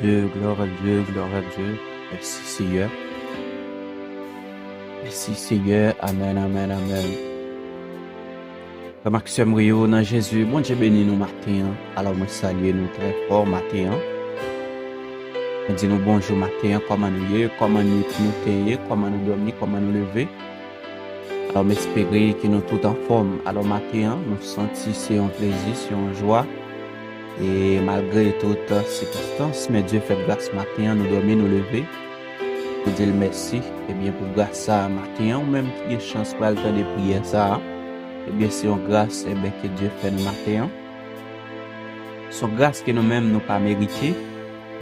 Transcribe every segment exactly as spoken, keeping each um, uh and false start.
Dieu, gloire à Dieu, gloire à Dieu. Mèsi, Seyè. Mèsi, Seyè. Amèn, amèn, amèn. Frè m ak sè m yo nan Jezi, Bondye beni nou maten an. Alò, mwen salye nou trè fò maten an. Mwen di nou bonjou maten an, kòman nou ye, kòman nwit nou te ye, kòman nou dòmi, kòman nou leve. Alò, m espere ke nou tout anfòm. Alò, maten an, nou santi se yon plezi, se yon jwa. E malgre tout sikonstans, men Dye fè gras maten an, nou dòmi, nou leve. Nou di l mèsi. Ebyen, pou gras sa a, maten an, ou menm ki gen chans pral tande priyè sa a, ebyen, se yon gras, ebyen, ke Dye fè nou maten an. Se yon gras ke nou menm, nou pa merite,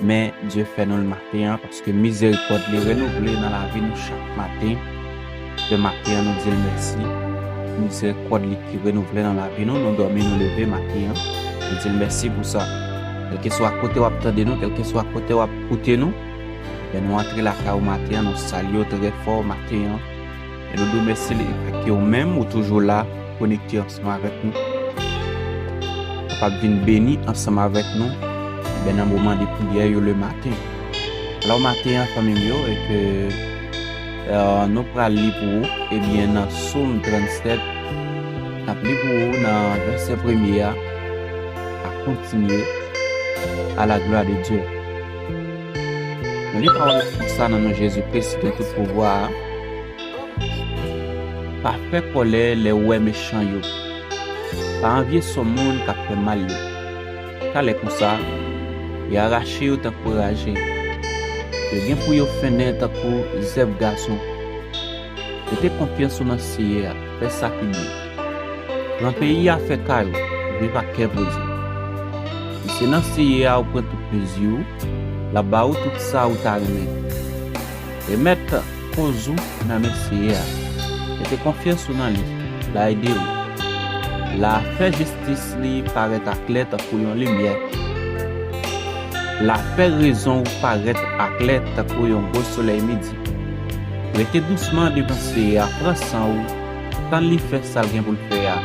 men Dye fè nou l maten an, paske mizerikòd li renouvle nan lavi nou chak maten. Ke maten an, nou di l mèsi. Mizerikòd li ki renouvle nan lavi nou, nou dòmi, nou leve maten an. Nou di l mèsi pou sa. Kèlkeswa kote w ap tande nou, kèlkeswa kote w ap koute nou, lè nou antre lakay ou maten an, nou salye w trè fò maten an. E nou di w mèsi li, paske ou menm, ou toujou la, konekte ansanm avèk nou. Kapab vin beni ansanm avèk nou, ebyen, nan moman de priyè yo le maten. Alò, maten an, fanmi m yo, e ke, eh, nou pral li pou ou, ebyen, nan Sòm trannsèt, n ap li pou ou nan vèsè premye a, a kontinye, à la gloire de Dieu. Nou li pawòl la konsa nan non Jezi Kris ki gen tout pouvwa a. Pa fè kòlè lè w wè mechan yo. Pa anvye sò moun k ap fè mal yo. Talè konsa, y a rache yo tankou raje. Yo gen pou yo fennen tankou zèb gason. Mete konfyans ou nan Seyè a, fè sa ki byen. Pran peyi a, fè kay ou, viv ak kè poze. Si se nan Seyè a ou pran tout plezi ou, l ap ba ou tout sa ou ta renmen. Remèt koz ou nan men Seyè a. Mete konfyans ou nan li, l a ede ou. L a fè jistis li parèt aklè tankou yon limyè. L a fè rezon ou parèt aklè tankou yon gwo solèy midi. Rete dousman devan Seyè a, pran san ou, tann li fè sa l gen pou l fè a.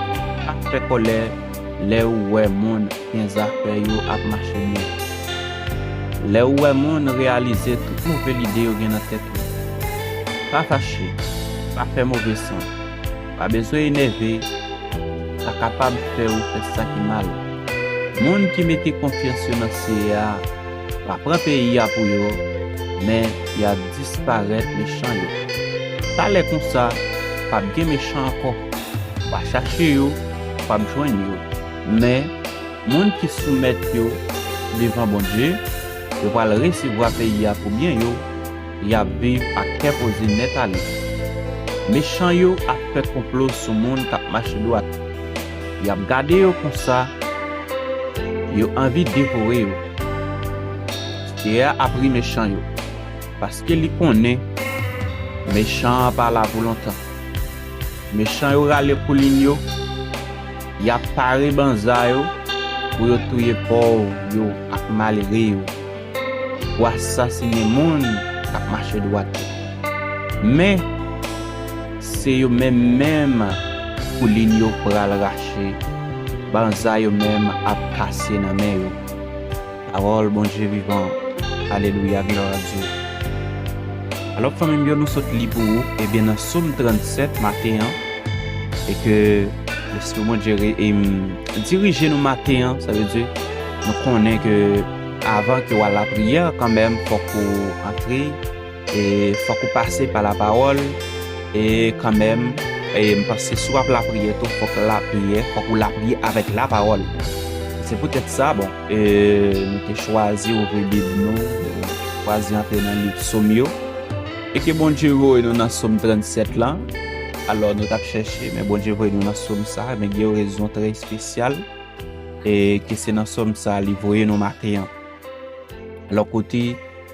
Pa fè kòlè lè ou wè moun gen zafè yo ap mache byen. Lè ou wè moun reyalize tout move lide yo gen nan tèt yo. Pa fache, pa fè move san, pa bezwen enève, sa kapab fè ou fè sa ki mal. Moun ki mete konfyans yo nan Seyè a va pran peyi a pou yo, men y a disparèt mechan yo. Talè konsa, p ap gen mechan ankò. W a chache yo, w ap jwenn yo. Men, moun ki soumèt yo devan Bondye, yo pral resevwa peyi a pou byen yo, y ap viv ak kè poze nèt ale. Mechan yo ap fè konplo sou moun k ap mache dwat. Y ap gade yo konsa, yo anvi devore yo. Seyè a ap ri mechan yo, paske li konnen mechan an pa la pou lontan. Mechan yo rale koulin yo, y ap pare banza yo pou yo touye pòv yo ak malere yo, pou asasinen moun k ap mache dwat yo. Men, se yo menm menm koulin yo pral rache, banza yo menm ap kase nan men yo. Pawòl Bondye vivan. Alelouya, glwa a Dye. Alò, fanmi m yo, nou sot li pou ou, ebyen, nan Sòm trannsèt maten an, e ke Lespri Bondye re-, em, dirije nou maten an, sa vle di, nou konnen ke avan ke w al lapriyè, kanmenm, fòk ou antre, e fòk ou pase pa lapawòl, e kanmenm, e m panse si w ap lapriyè tou, fòk lapriyè, fòk ou lapriyè avèk lapawòl. Se poutèt sa, bon, e nou te chwazi ouvri Bib nou, chwazi antre nan liv Sòm yo, e ke Bondye voye nou nan Sòm trannsèt lan. Alò, nou t ap chèche, men Bondye voye nou nan Sòm sa, men gen yon rezon trè espesyal, e ke se nan Sòm sa li voye nou maten an. Alò, koute,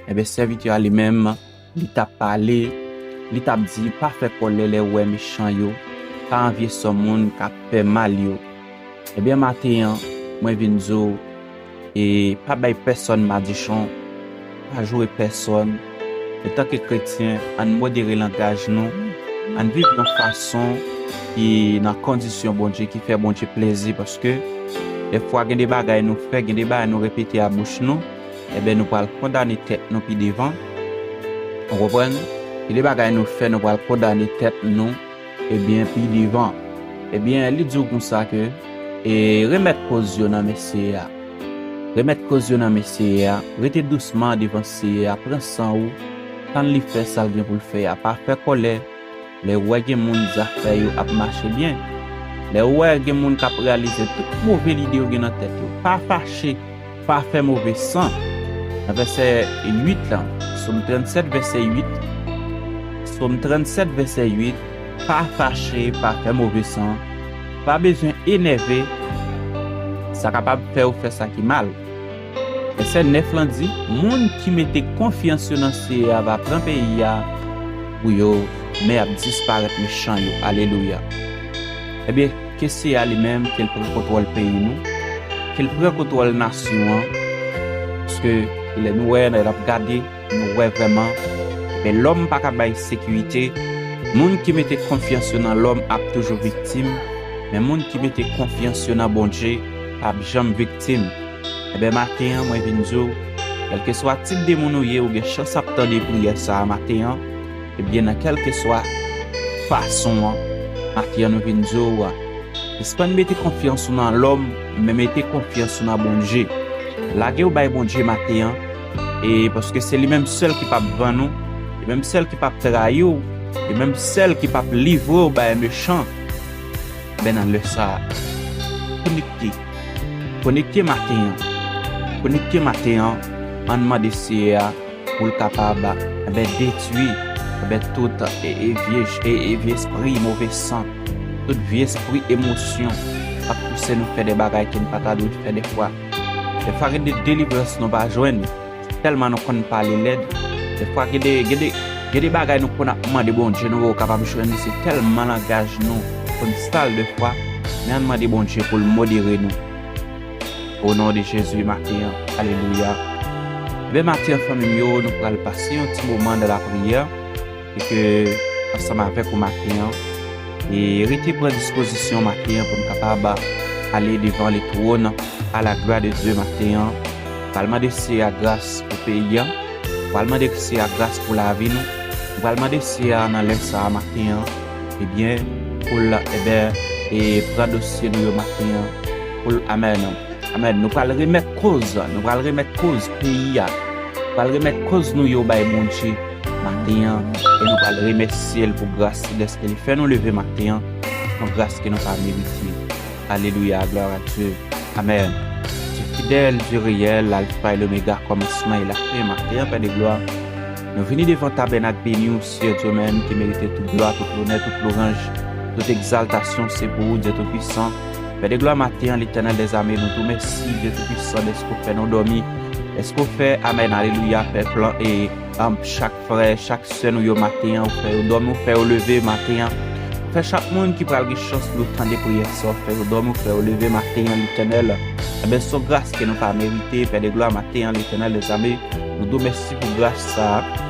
enben, sèvitè a li menm, li t ap pale, li t ap di, pa fè kòlè lè w wè mechan yo, pa anvye sò moun k ap fè mal yo. Ebyen, maten an, mwen vin di w, e pa bay pèsòn madichon, pa joure pèsòn. Antanke kretyen, ann modere langaj nou, ann viv yon fason ki nan kondisyon Bondye, ki fè Bondye plezi, paske dèfwa gen de bagay nou fè, gen de bagay nou repete a bouch nou, enben, nou pral kondane tèt nou pi devan. Ou konprann? Gen de bagay nou fè, nou pral kondane tèt nou, ebyen, pi devan. Ebyen, li di w konsa ke, e, remèt koz yo nan men Seyè a. Remèt koz yo nan men Seyè a. Rete dousman devan Seyè a. Pran san ou. Tann li fè sa l gen pou l fè a. Pa fè kòlè. Lè w wè gen moun zafè yo ap mache byen, lè w wè gen moun k ap reyalize tout move lide yo gen nan tèt yo, pa fache, pa fè move san. Nan vèsè uit lan, Sòm trannsèt, vèsè uit, Sòm trannsèt, vèsè uit, pa fache, pa fè move san, pa bezwen enève, sa kapab fè w fè sa ki mal. Vèsè nèf lan di, moun ki mete konfyans yo nan Seyè a va pran peyi a pou yo, men ap disparèt mechan yo. Alelouya. Ebyen, ke Seyè a li menm, ke l pran kontwòl peyi nou, ke l pran kontwòl nasyon an, paske lè nou wè, lè n ap gade, nou wè vrèman, men lòm pa ka bay sekirite. Moun ki mete konfyans yo nan lòm ap toujou viktim, men moun ki mete konfyans yo nan Bondye p ap janm viktim. Enben, maten an, mwen vin di w, kèlkeswa tip de moun ou ye, ou gen chans ap tande priyè sa a maten an. Ebyen, nan kèlkeswa fason an, maten an, nou vin di w, sispann mete konfyans ou nan lòm, men mete konfyans ou nan Bondye. Lage w bay Bondye maten an, e paske se li menm sèl ki p ap vann ou, li menm sèl ki p ap trayi w, li menm sèl ki p ap livre w bay mechan. Ben, nan lè sa a, konekte. Konekte maten an. Konekte maten an. Ann mande Seyè a pou l kapab, enben, detwi, enben, tout, e, e, vye, e, e, vye espri move san, tout vye espri emosyon k ap pouse nou fè de bagay ke n pa ta dwe fè dèfwa. Dèfwa, gen de delivrans nou pa jwenn. Tèlman nou konn pale lèd. Dèfwa, gen de, gen de, gen de bagay nou konn ap mande Bondye, nou pa kapab jwenn li, se tèlman langaj nou konn sal dèfwa. Men ann mande Bondye pou l modere nou. O non de Jezi, maten an. Alelouya. Ebyen, maten an, fanmi m yo, nou pral pase yon ti moman nan lapriyè. E ke, ansanm avèk ou maten an, e rete pran dispozisyon maten an pou n kapab ale devan le trône à la gloire de Dieu maten an. Pral mande Seyè a gras pou peyi a. Pral mande Seyè a gras pou lavi nou. Pral mande Seyè a nan lè sa a maten an, ebyen, pou l, ebyen, e pran dosye nou yo maten an. Pou l, amèn. Amèn. Nou pral remèt koz, nou pral remèt koz peyi a. Nou pral remèt koz nou yo bay Bondye maten an. E nou pral remèsye l pou gras li dèske li fè nou leve maten an, yon gras ke nou pa merite. Alelouya, gloire à Dieu. Amèn. Dieu fidèle, Dieu réel, l'alpha et l'oméga, kòmansman e lafen, maten an, Pè de glwa. Nou vini devan tabènak beni w, Seyè Dye menm ki merite tout glwa, tout lonè, tout lwanj, tout egzaltasyon, se pou ou, Dye Toupisan. Pè de glwa, maten an, Letènèl dèzame, nou di w mèsi, Dye Toupisan, dèske w fè nou dòmi, dèske w fè, amèn, alelouya, fè plan e, um, chak frè, chak sè nou yo maten an, ou fè yo dòmi, ou fè yo leve maten an. Ou fè chak moun ki pral gen chans pou yo tande priyè sa, ou fè yo dòmi, ou fè yo leve maten an, Letènèl. Ebyen, se yon gras ke nou pa merite, Pè de glwa, maten an, Letènèl dèzame, nou di w mèsi pou gras sa a.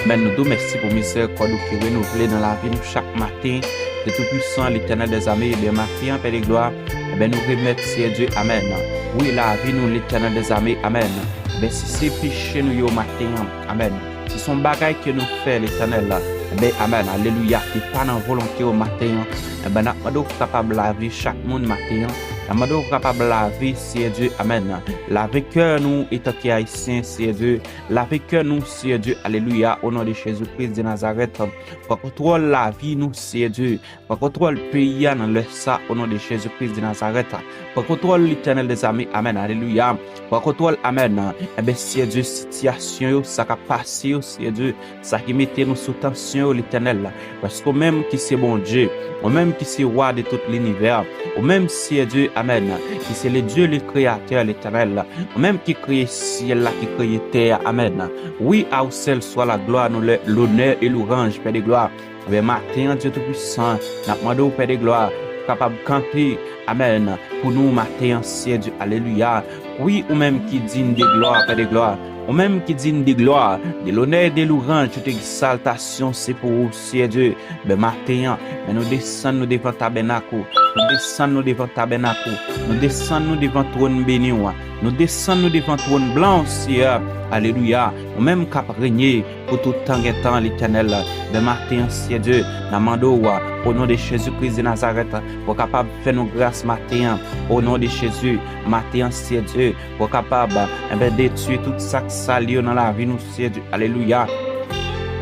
Amèn. Nou di w mèsi pou mizèrikòd ou ki renouvle nan lavi nou chak maten. Dye Toupisan, Letènèl dèzame, ebyen, maten an, Pè de glwa, ebyen, nou remèt Seyè Dye, amèn. Wi, lavi nou, Letènèl dèzame, amèn. Ebyen, si se peche nou yo maten an, amèn. Si se yon bagay ke nou fè, Letènèl, ebyen, amèn, alelouya, ki pa nan volonte w maten an, ebyen, n ap mande w pou kapab lave chak moun maten an. N ap mande w pou kapab lave, Seyè Dye, amèn. Lave kè nou, etanke Ayisyen, Seyè Dye. Lave kè nou, Seyè Dye, alelouya, o non de Jezi Kris de Nazarèt. Pran kontwòl lavi nou, Seyè Dye. Pran kontwòl peyi a nan lè sa, o non de Jezi Kris de Nazarèt. Pran kontwòl, Letènèl dèzame, amèn, alelouya. Pran kontwòl, amèn. Ebyen, Seyè Dye, sitiyasyon yo, sa k ap pase yo, Seyè Dye, sa ki mete nou sou tansyon yo, Letènèl, paske ou menm ki se Bondye, ou menm ki se Wa de tout linivè, ou menm, Seyè Dye, amèn, ki se le Dieu, le Créateur, Letènèl, ou menm ki kreye syèl la, ki kreye tè a, amèn. Wi, à ou seul soit la gloire, nou lè, lonè e louwanj, Pè de glwa. Ebyen, maten an, Dye Toupisan, n ap mande w, Pè de glwa, pou kapab kanpe, amèn, pou nou maten an, Seyè Dye, alelouya. Wi, ou menm ki digne de gloire, Pè de glwa, ou menm ki digne de gloire, de l'honneur, de louange, toute exaltation, se pou ou, Seyè Dye. Ebyen, maten an, men nou desann nou devan tabènak ou, Nou desann nou devan tabènak ou. Nou desann nou devan twòn beni w. Nou desann nou devan twòn blan w, Seyè. Alelouya. Ou menm k ap renye pou tout tan gen tan, Letènèl. Ebyen maten an, Seyè Dye, n a mande w, o non de Jezi Kris de Nazarèt, pou w kapab fè nou gras maten an. O non de Jezi, maten an, Seyè Dye, pou w kapab, enben, detwi tout sa k sal yo nan lavi nou, Seyè Dye. Alelouya.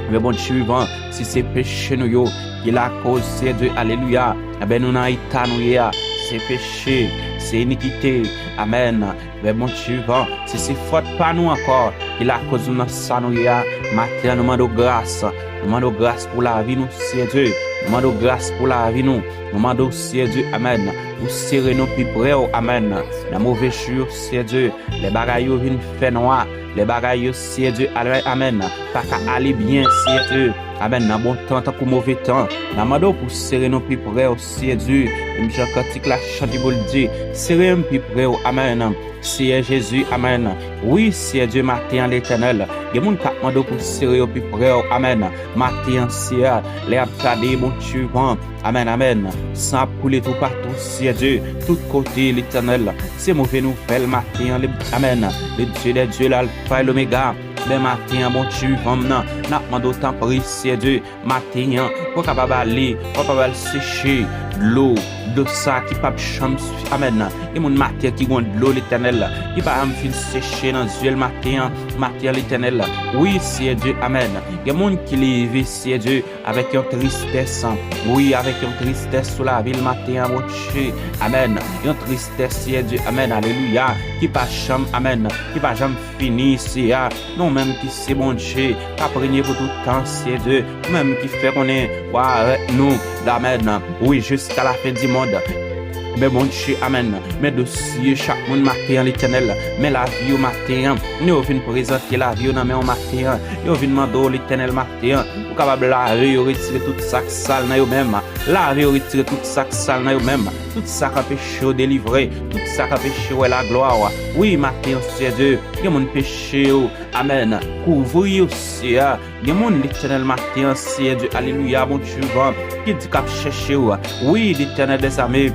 Ebyen, Bondye vivan, si se peche nou yo ki lakoz, Seyè Dye, alelouya, enben, nou nan eta nou ye a, se peche, se inikite. Amèn. Ebyen, Bondye vivan, si se fòt pa nou ankò ki lakoz nou nan sa nou ye a, maten an, nou mande w gras. Nou mande w gras pou lavi nou, Seyè Dye. Nou mande w gras pou lavi nou. Nou mande w, Seyè Dye, amèn, pou sere nou pi pre w, amèn, nan move jou yo, Seyè Dye. Lè bagay yo vin fè nwa, lè bagay yo, Seyè Dye, ale, amèn, pa ka ale byen, Seyè Dye. Amèn. Nan bon tan tankou move tan, n a mande w pou sere nou pi pre w, Seyè Dye. Menm jan kantik la chante pou l di, sere m pi pre w, amèn, Seyè Jezi, amèn. Wi, Seyè Dye, maten an, Letènèl, gen moun k ap mande w pou sere yo pi pre w, amèn. Maten an, Seyè, lè y ap gade, Bondye vivan, amèn, amèn. San ap koule toupatou, Seyè Dye, tout kote, Letènèl. Se move nouvèl maten an, le-, amèn. Le Dieu des dieux, l'Alpha et l'Oméga. Men maten an, Bondye vivan m nan, n ap mande w tanpri, Seyè Dye, maten an, pou w kapab ale, pou w kapab al seche dlo, dlo sa ki p ap janm, amèn. Gen moun maten an ki gen dlo, Letènèl, ki pa janm fin seche nan zye l maten an, maten an, Letènèl. Wi, Seyè Dye, amèn. Gen moun ki leve, Seyè Dye, avèk yon tristès, wi, avèk yon tristès sou lavi l maten an, Bondye. Amèn. Yon tristès, Seyè Dye, amèn, alelouya, ki pa janm, amèn, ki pa janm fini, Seyè. Nou menm ki se Bondye, k ap renye pou tout tan, Seyè Dye. Nou menm ki fè konnen w avèk nou, amèn, wi, jiska la fen di mond. Men Bondye, amèn. Men dosye chak moun maten an, Letènèl. Men lavi yo maten an. Yo vin prezante lavi yo nan men w maten an. Yo vin mande w, Letènèl, maten an, pou w kapab lave yo, retire tout sa k sal nan yo menm. Lave yo, retire tout sa k sal nan yo menm. Tout sa k anpeche yo delivre. Tout sa k anpeche yo wè laglwa w. Wi, maten an, Seyè Dye, gen moun peche yo, amèn, kouvri yo, Seyè. Gen moun, Letènèl, maten an, Seyè Dye, alelouya, Bondye vivan, ki di k ap chèche w. Wi, Letènèl dèzame,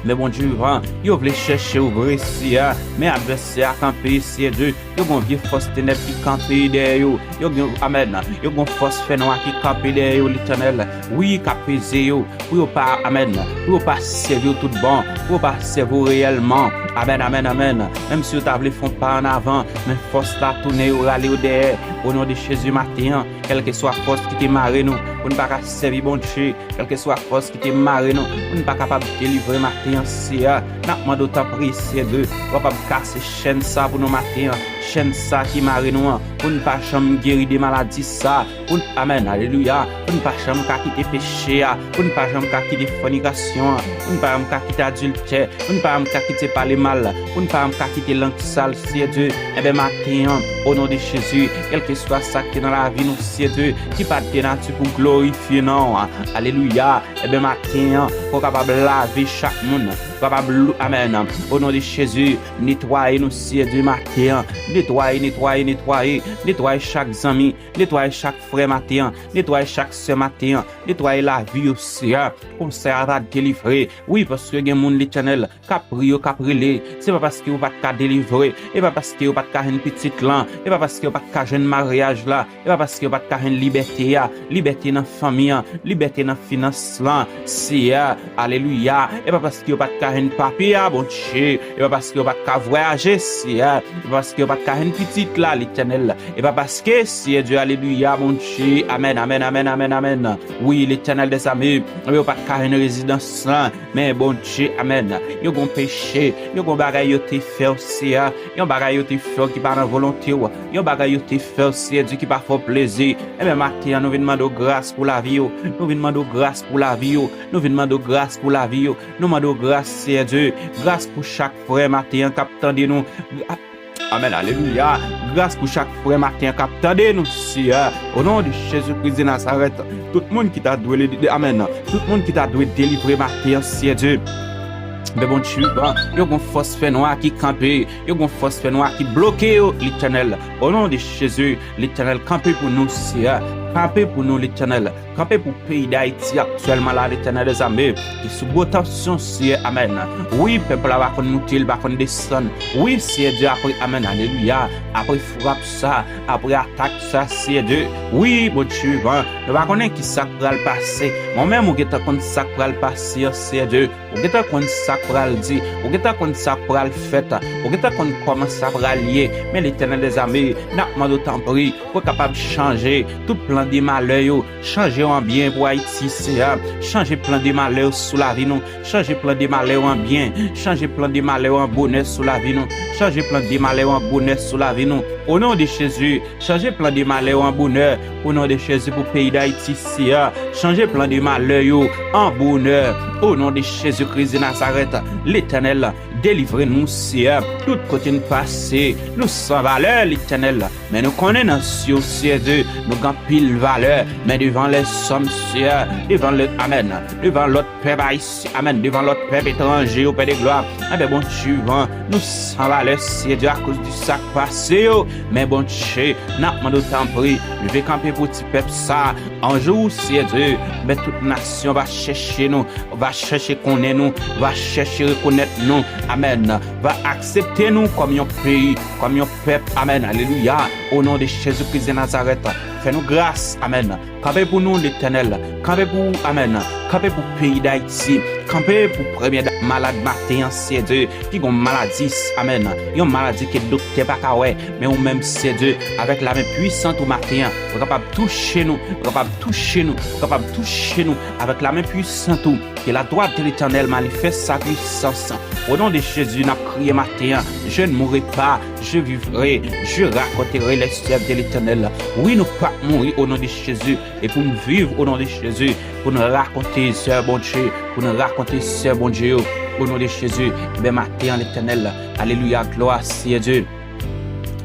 men Bondye vivan, yo vle chèche w vre, Seyè, men advèsè a kanpe, Seyè Dye. Yo gen yon vye fòs tenèb ki kanpe dèyè yo. Yo gen, amèn, yo gen yon fòs fènwa ki kanpe dèyè yo, Letènèl. Wi, k ap peze yo, pou yo pa, amèn, pou yo pa sèvi w tout bon, pou yo pa sèvi w reyèlman. Amèn, amèn, amèn. Menm si yo ta vle fè yon pa ann avan, men fòs la tounen yo, rale yo dèyè. O non de Jezi, maten an, kèlkeswa fòs ki te mare nou pou n pa ka sèvi Bondye, kèlkeswa fòs ki te mare nou pou n pa kapab delivre maten an, Seyè, n ap mande w tanpri, Seyè Dye, w kapab kase chèn sa pou nou maten an, chèn sa ki mare nou an, pou n pa janm geri de maladi sa, pou n, amèn, alelouya, pou n pa janm ka kite peche a, pou n pa janm ka kite fònikasyon an, pou n pa janm ka kite adiltè, pou n pa janm ka kite pale mal, pou n pa janm ka kite lang sal, Seyè Dye. Enben, maten an, o non de Jezi, kèlkeswa sa ki nan lavi nou, Seyè Dye, ki pa de nati pou glorifye non w, alelouya, enben, maten an, pou w kapab lave chak moun, pou w kapab lou-, amèn, o non de Jezi, netwaye nou, Seyè Dye, maten an, netwaye, netwaye, netwaye, netwaye chak zanmi, netwaye chak frè maten an, netwaye chak sè maten an, netwaye lavi yo, Seyè, konsa y a va delivre. Wi, paske gen moun, Letènèl, k ap priye, k ap rele. Se pa paske yo pa t ka delivre, e pa paske yo pa t ka jwenn pitit lan, e pa paske yo pa t ka jwenn maryaj la, e pa paske yo pa t ka jwenn libète a, libète nan fanmi an, libète nan finans lan, Seyè, alelouya, e pa paske yo pa t ka jwenn papye a, Bondye, e pa paske yo pa t ka vwayaje, Seyè, e pa paske yo pa t ka jwenn pitit la, Letènèl, e pa paske, Seyè Dye, alelouya, Bondye, amèn, amèn, amèn, amèn, amèn. Wi, Letènèl dèzame, yo pa t ka jwenn rezidans lan, men Bondye, amèn. Yo gon peche, yo gon bagay yo te fè w, Seyè, yon bagay yo te fè w ki pa nan volonte w, yon bagay yo te fè w, Seyè Dye, ki pa fè w plezi. Enben, maten an, nou vin mande w gras pou lavi yo, nou vin mande w gras pou lavi yo, nou vin mande w gras pou lavi yo, nou mande w gras, Seyè Dye, gras pou chak frè maten an k ap tande nou. Amèn, alelouya. Gras pou chak frè maten an k ap tande nou, Seyè. O non de Jezi Kris de Nazarèt, tout moun ki ta dwe, amèn, tout moun ki ta dwe delivre maten an, Seyè Dye. Men Bondye vivan, yo gon fòs fènwa ki kanpe, yo gon fòs fènwa ki bloke yo, Letènèl. O non de Jezi, Letènèl, kanpe pou nou, Seyè. Kanpe pou nou, Letènèl. Kanpe pou peyi Dayiti aktyèlman la, Letènèl dèzame. Ki sou gwo tansyon, Seyè, amèn. Wi, pèp la pa konn moute, l pa konn desann. Wi, Seyè Dye, apre, amèn, alelouya. Apre frap sa, apre atak sa, Seyè Dye. Wi, Bondye vivan, nou pa konnen ki sa k pral pase. Mwen menm, ou gentan konn sa k pral pase an, Seyè Dye. Ou gentan konn sa k pral di, ou gentan konn sa k pral fèt, ou gentan konn kòman sa pral ye. Men Letènèl dèzame, n ap mande w tanpri, pou w kapab chanje tout plan de malè yo, chanje yo an byen pou Ayiti, Seyè. Chanje plan de malè yo sou lavi nou, chanje plan de malè yo an byen, chanje plan de malè yo an bonè sou lavi nou, chanje plan de malè yo an bonè sou lavi nou. O non de Jezi, chanje plan de malè yo an bonè, o non de Jezi, pou peyi Dayiti, Seyè. Chanje plan de malè yo an bonè, o non de Jezi Kris de Nazarèt. Letènèl, delivre nou, Seyè. Tout kote n pase, nou san valè, Letènèl. Men nou konnen nan zye w, Seyè Dye, nou gen anpil valè. Men devan lèzòm, Seyè, devan lè, amèn, devan lòt pèp ayisyen, amèn, devan lòt pèp etranje yo, Pè de glwa, enben, Bondye vivan, nou san valè, Seyè Dye, akoz de sa k pase yo. Men Bondye, n ap mande w tanpri, leve kanpe pou ti pèp sa. Yon jou, Seyè Dye, men tout nasyon va chèche nou, va chèche konnen nou, va chèche rekonèt nou, amèn, va aksepte nou kòm yon peyi, kòm yon pèp, amèn, alelouya, o non de Jezi Kris de Nazarèt. Fè nou gras, amèn. Kanpe pou nou, Letènèl. Kanpe pou, amèn. Kanpe pou peyi Dayiti. Kanpe pou premye dam malad maten an, Seyè Dye, ki gon maladi, amèn. Yon maladi ke doktè pa ka wè, men ou menm, Seyè Dye, avèk lamen pwisant ou maten an, ou kapab touche nou, ou kapab touche nou, ou kapab touche nou avèk lamen pwisant ou. Ke ladwate Letènèl manifès sa pwisans. O non de Jezi, n ap kriye maten an, je ne mourrai pas, je vivrai, je raconterai les œuvres de l'Éternel. Wi, nou p ap mouri, o non de Jezi, e pou n viv, o non de Jezi, pou n rakonte zèv Bondye, pou n rakonte zèv Bondye yo, o non de Jezi. Enben, maten an, Letènèl, alelouya, glwa, Seyè Dye.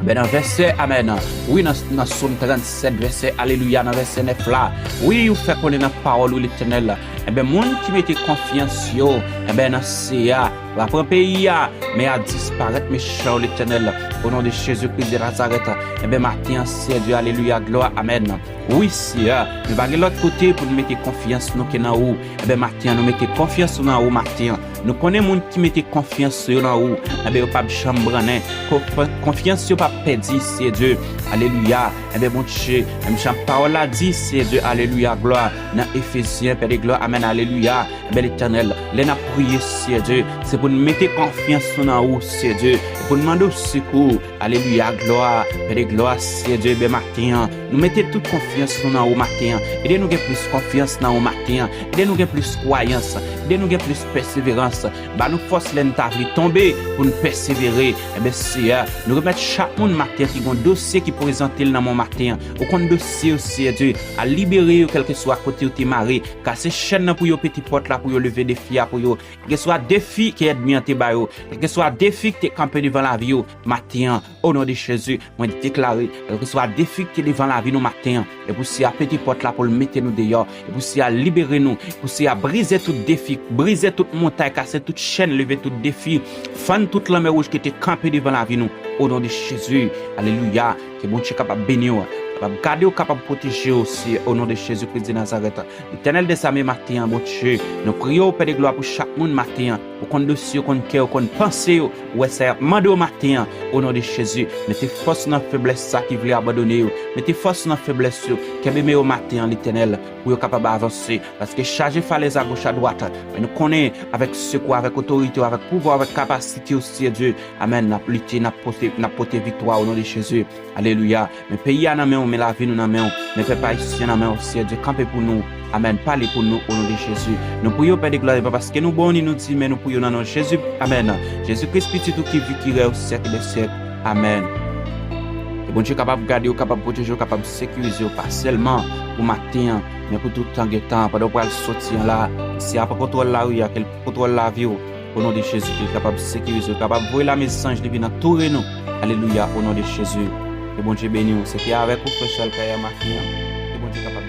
Enben, nan vèsè, amèn, wi, nan, nan Sòm trannsèt, vèsè, alelouya, nan vèsè nèf la, wi, ou fè konnen nan pawòl ou, Letènèl, enben, moun ki mete konfyans yo, enben, nan Seyè a, va pran peyi a, men y a disparèt mechan yo, Letènèl, o non de Jezi Kris de Nazarèt. Enben, maten an, Seyè Dye, alelouya, glwa, amèn. Wi, Seyè, nou pa gen lòt kote pou n mete konfyans nou ke nan ou. Enben, maten an, nou mete konfyans nou nan ou maten an. Nou konnen moun ki mete konfyans yo nan ou, enben, yo p ap janm brannen. Konf-, konfyans yo p ap pèdi, Seyè Dye. Alelouya. Enben, Bondye, menm jan pawòl la di, Seyè Dye, alelouya, glwa, nan Efezyen, Pè de glwa, amèn, alelouya. Enben, Letènèl, lè n ap priye, Seyè Dye, se pou n mete konfyans nou nan ou, Seyè Dye, e pou n mande w sekou. Alelouya, glwa, Pè de glwa, Seyè Dye, enben, maten an, nou mete tout konfyans nou nan ou maten an. Ede nou gen plis konfyans nan ou maten an. Ede nou gen plis kwayans. Ede nou gen plis pèseverans. Ba nou fòs lè n ta vle tonbe pou n pèsevere. Enben, Seyè, nou remèt chak moun maten an ki gen yon dosye ki prezante l nan men w maten an. Ou konn dosye yo, Seyè Dye. Al libere yo kèlkeswa kote yo te mare. Kase chèn nan pou yo, pete pòt la pou yo, leve defi a pou yo. Kèlkeswa defi ke ènmi an te ba yo, kèlkeswa defi ki te kanpe devan lavi yo maten an, o non de Jezi, mwen deklare, kèlkeswa defi ki te devan lavi nou maten an, e pou Seyè a pete pòt la pou l mete nou deyò, e pou Seyè a libere nou, e pou Seyè a brize tout defi, brize tout montay, kase tout chèn, leve tout defi, fann tout lanmè wouj ki te kanpe devan lavi nou, o non de Jezi. Alelouya. Ke Bondye kapab beni w, kapab gade w, kapab pwoteje w, Seyè, o non de Jezi Kris de Nazarèt. Letènèl dèzame, maten an, Bondye, nou priye w, Pè de glwa, pou chak moun maten an. Ou konn dosye yo, konn kè yo, konn panse yo. Ou wè sa y ap mande w maten an, o non de Jezi. Mete fòs nan feblès sa ki vle abandone yo. Mete fòs nan feblès yo. Kenbe men yo maten an, Letènèl, pou yo kapab avanse. Paske chaje falèz agoch adwat. Men nou konnen, avèk sekou, avèk otorite w, avèk pouvwa w, avèk kapasite w, Seyè Dye, amèn, n ap lite, n ap pote, n ap pote viktwa, o non de Jezi. Alelouya. Men peyi a nan men w, men lavi nou nan men w, men pèp ayisyen nan men w, Seyè Dye, kanpe pou nou. Amèn. Pale pou nou, o non de Jezi. Nou priye w, Pè de glwa, e pa paske nou bon, ni nou di, men nou priye w nan non Jezi. Amèn. Jezi Kris, Pitit ou ki viv, ki rèy o syèk dè syèk. Amèn. Ke Bondye kapab gade w, kapab pwoteje w, kapab sekirize w, pa sèlman pou maten an, men pou tout tan gen tan, pandan w pral soti an la, Seyè a pran kontwòl lari a, ke l pran kontwòl lavi w. O non de Jezi, ke l kapab sekirize w, kapab voye lame zanj li vin antoure nou. Alelouya, o non de Jezi. Ke Bondye beni w. Se te avèk ou, frè Charles Kaya Maten an. Ke Bondye kapab